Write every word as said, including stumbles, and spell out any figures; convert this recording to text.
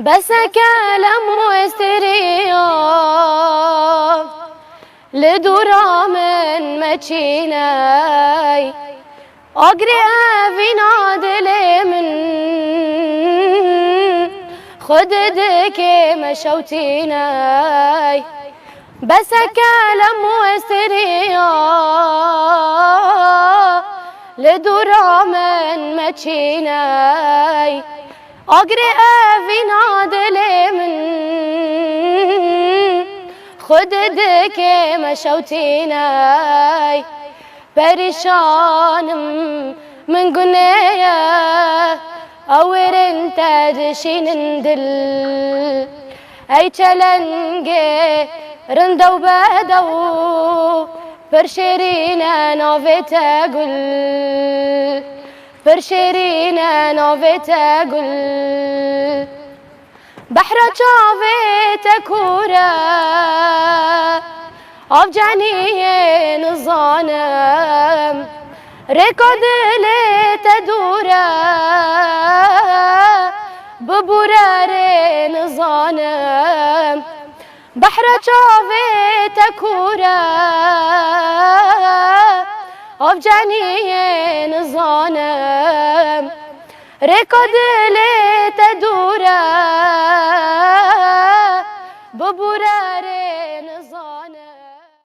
Bes e kelem û hêstirî ya, li dora min meçîney. Agirê evîna dilê min, xwe didikê me şewtîney. Bes e kelem û hêstirî ya, li dora min meçîney. Agirê evîna dilê min, xwe didikê me şewtîney. Perîşan im, min gunê ye, ewêrên te dişînin dil. Ey çelengê rindew bedew, pir şêrîn e navê te gul. Pir şêrîn e navê te gul. Behra çavê te kûr e, av ceniyê nizanim. Rêka dilê te dûr e, bibûre rê nizanim. Behra çavê te kûr e, av ceniyê nizanim. Rêka dilê te dûr e,